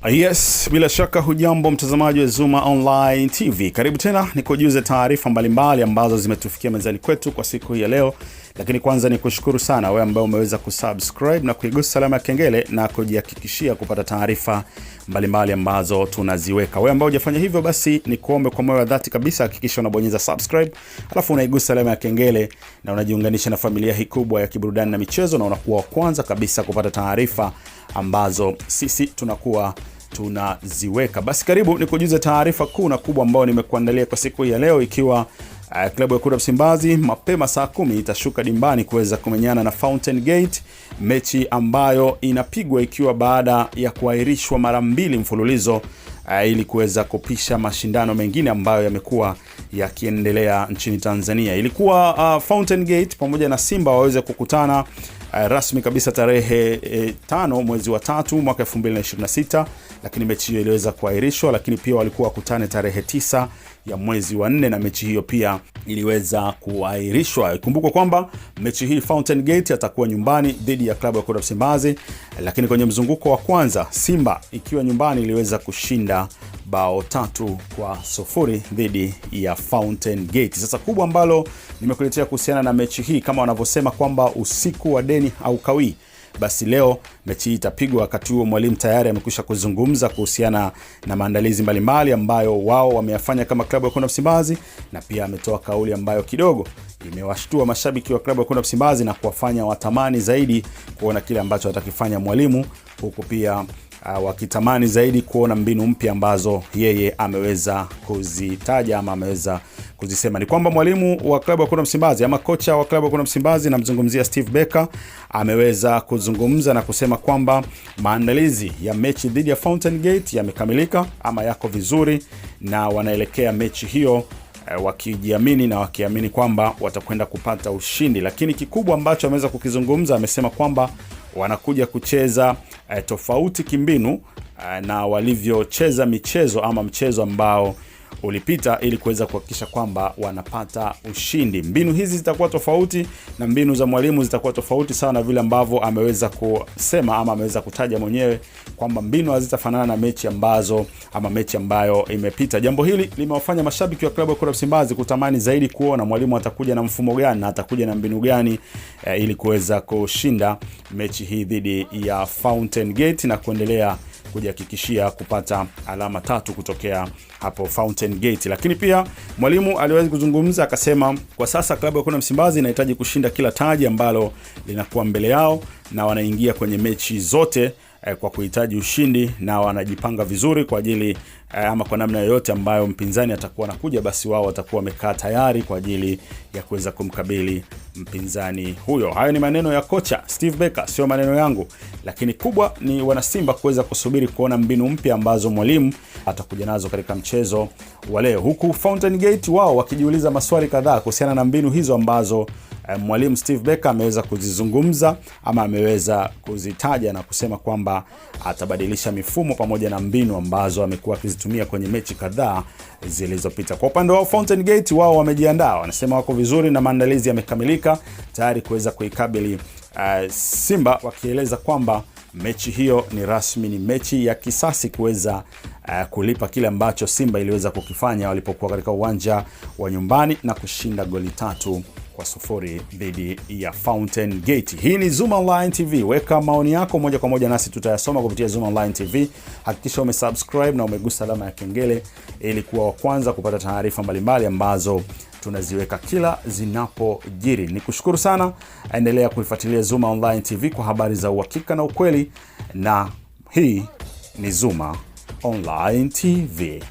Yes, bila shaka hujambo mtazamaji wa Zuma Online TV. Karibu tena nikujuze taarifa mbalimbali ambazo zimetufikia mezani kwetu kwa siku hii ya leo, lakini kwanza ni kushukuru sana wewe ambaye umeweza kusubscribe na kuigusa alama ya kengele na kujihakikishia kupata taarifa mbalimbali ambazo tunaziweka. Wewe ambaye hujafanya hivyo, basi ni kuombe kwa moyo wa dhati kabisa, hakikisha unabonyeza subscribe, alafu unaigusa alama ya kengele na unajiunganisha na familia hii kubwa ya kiburudani na michezo, na unakuwa wa kwanza kabisa kupata taarifa ambazo sisi tunakuwa tunaziweka. Basi karibu ni kujuza taarifa kuu na kubwa ambayo nimekuandalia kwa siku hii ya leo, ikiwa klabu ya Wekundu wa Msimbazi mapema saa 10 itashuka dimbani kuweza kumenyana na Fountain Gate, mechi ambayo inapigwa ikiwa baada ya kuahirishwa mara mbili mfululizo ili kuweza kupisha mashindano mengine ambayo yamekuwa yakiendelea nchini Tanzania. Ilikuwa Fountain Gate pamoja na Simba waweze kukutana rasmi kabisa tarehe 5 mwezi wa 3 mwaka 2026, lakini mechi hiyo iliweza kuahirishwa. Lakini pia walikuwa wakutane tarehe 9 ya mwezi wa 4 na mechi hiyo pia iliweza kuahirishwa. Ikumbukwe kwamba mechi hii Fountain Gate atakuwa nyumbani dhidi ya klabu ya Wekundu wa Msimbazi, lakini kwenye mzunguko wa kwanza Simba ikiwa nyumbani iliweza kushinda bao 3-0 dhidi ya Fountain Gate. Sasa kubwa ambalo nimekuletea kuhusiana na mechi hii, kama wanavyosema kwamba usiku wa deni haukawii, basi leo mechi hii itapigwa. Wakati huo mwalimu tayari amekwisha kuzungumza kuhusiana na maandalizi mbalimbali ambayo wao wameyafanya kama klabu ya Wekundu wa Msimbazi, na pia ametoa kauli ambayo kidogo imewashtua mashabiki wa klabu ya Wekundu wa Msimbazi na kuwafanya watamani zaidi kuona kile ambacho atakifanya mwalimu, huku pia wakitamani zaidi kuona mbinu mpya ambazo yeye ameweza kuzitaja ama ameweza kuzisema. Ni kwamba mwalimu wa klabu ya Wekundu wa Msimbazi ama kocha wa klabu ya Wekundu wa Msimbazi, namzungumzia Steve Barker, ameweza kuzungumza na kusema kwamba maandalizi ya mechi dhidi ya Fountain Gate yamekamilika ama yako vizuri na wanaelekea mechi hiyo wakijiamini na wakiamini kwamba watakwenda kupata ushindi. Lakini kikubwa ambacho ameweza kukizungumza, amesema kwamba wanakuja kucheza tofauti kimbinu na walivyocheza michezo ama mchezo ambao ulipita ili kuweza kuhakikisha kwamba wanapata ushindi. Mbinu hizi zitakuwa tofauti na mbinu za mwalimu zitakuwa tofauti sana vile ambavyo ameweza kusema ama ameweza kutaja mwenyewe kwamba mbinu hazitafanana na mechi ambazo ama mechi ambayo imepita. Jambo hili limewafanya mashabiki wa klabu ya Wekundu wa Msimbazi kutamani zaidi kuona mwalimu atakuja na mfumo gani na atakuja na mbinu gani ili kuweza kushinda mechi hii dhidi ya Fountain Gate na kuendelea kujihakikishia kupata alama 3 kutokea hapo Fountain Gate. Lakini pia mwalimu aliweza kuzungumza akasema kwa sasa klabu ya Wekundu wa Msimbazi inahitaji kushinda kila taji ambalo linakuwa mbele yao na wanaingia kwenye mechi zote kwa kuhitaji ushindi na wanajipanga vizuri kwa ajili ama kwa namna yoyote ambayo mpinzani atakuwa anakuja, basi wao watakuwa wamekaa tayari kwa ajili ya kuweza kumkabili mpinzani huyo. Hayo ni maneno ya kocha Steve Barker, sio maneno yangu, lakini kubwa ni wanasimba kuweza kusubiri kuona mbinu mpya ambazo mwalimu atakuja nazo katika mchezo wa leo, huku Fountain Gate wao wakijiuliza maswali kadhaa kuhusiana na mbinu hizo ambazo mwalimu Steve Barker ameweza kuzizungumza ama ameweza kuzitaja na kusema kwamba atabadilisha mifumo pamoja na mbinu ambazo amekuwa akizitumia kwenye mechi kadhaa zilizopita. Kwa upande wao Fountain Gate wao wamejiandaa, wanasema wako vizuri na maandalizi yamekamilika tayari kuweza kuikabili Simba, wakieleza kwamba mechi hiyo ni rasmi, ni mechi ya kisasi kuweza kulipa kile ambacho Simba iliweza kukifanya walipokuwa katika uwanja wa nyumbani na kushinda goli 3-0 dhidi ya Fountain Gate. Hii ni Zuma Online TV. Weka maoni yako moja kwa moja nasi tutayasoma kupitia Zuma Online TV. Hakikisha umesubscribe na umegusa alama ya kengele ili kuwa wa kwanza kupata taarifa mbalimbali ambazo tunaziweka kila zinapojiri. Nikushukuru sana, endelea kuifuatilia Zuma Online TV kwa habari za uhakika na ukweli, na hii ni Zuma Online TV.